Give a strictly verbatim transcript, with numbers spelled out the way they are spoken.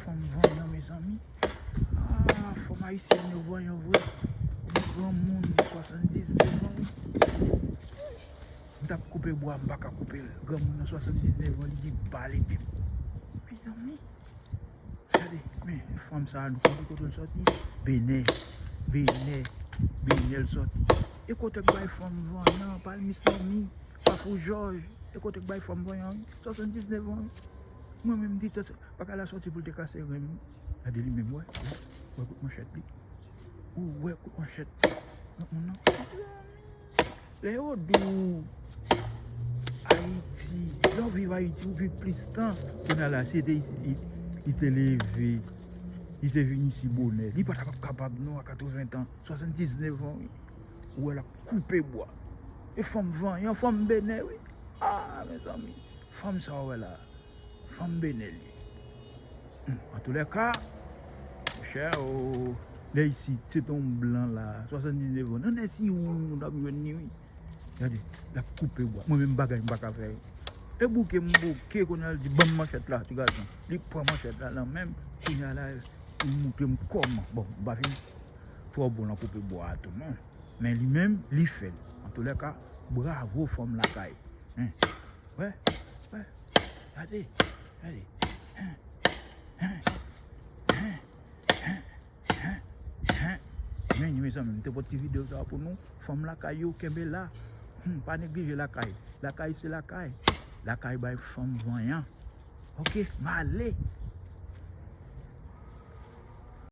Fanm vanyan, mezanmi. Ah, fanm ayisyèn yo vanyan vre. Yon granmoun swasanndiznèf an, wi. M t ap koupe bwa, m pa ka koupe l. Granmoun nan swasanndiznèf an, li gen bal epi. Mezanmi. Gade, men, fanm sa a, nou konnen kote l sòti? Benè. Benè. Benè l sòti. E kote k bay fanm vanyan, Palmis Lòmi, Kafou Jòj. E kote k bay fanm vanyan, wi. Swasanndiznèf an, wi. Mwen menm, m di, tòt, bagay la sòti pou l te kase ren m. Gade li menm, wè. Wè, wè kout manchèt li. Ou wè kout manchèt. Nan moun nan. Lè yo di w Ayiti, lè w viv Ayiti, ou viv plis tan. Kounye a la, si se te isit li, li te leve, li te vin isi bonè. Li pa t ap kapab non a katreven tan, swasanndiznèf an, wi. Ou wè l ap koupe bwa. E fanm vanyan, fanm benè, wi. Ah, mezanmi, fanm sa w wè la. Fanm benè li. Hmm, antoulèka, monchè, o, lè isit, se te yon blan la, swasanndiznèf an. Nan nèsi ou moun ap jwenn li, wi. Gade, l ap koupe bwa. Mwen menm bagay m pa ka fè. E bouke m bouke, kounye a l di, "Ban m manchèt la, ti gason." Li pran manchèt la nan men m, kounye a la, li montre m kòman. Bon, m pa fin twò bon nan koupe bwa a tou, non. Men li menm, li fè l. Antoulèka, bravo fanm lakay. Hein. Wè, wè. Gade, gade. Hein, hein, hein, hein, hein, hein. Men, mezanmi, m te pote ti videyo sa pou nou. Fanm lakay yo, kenbe la. Hmm, pa neglije lakay. Lakay se lakay. Lakay bay fanm vanyan. Ok, m ale.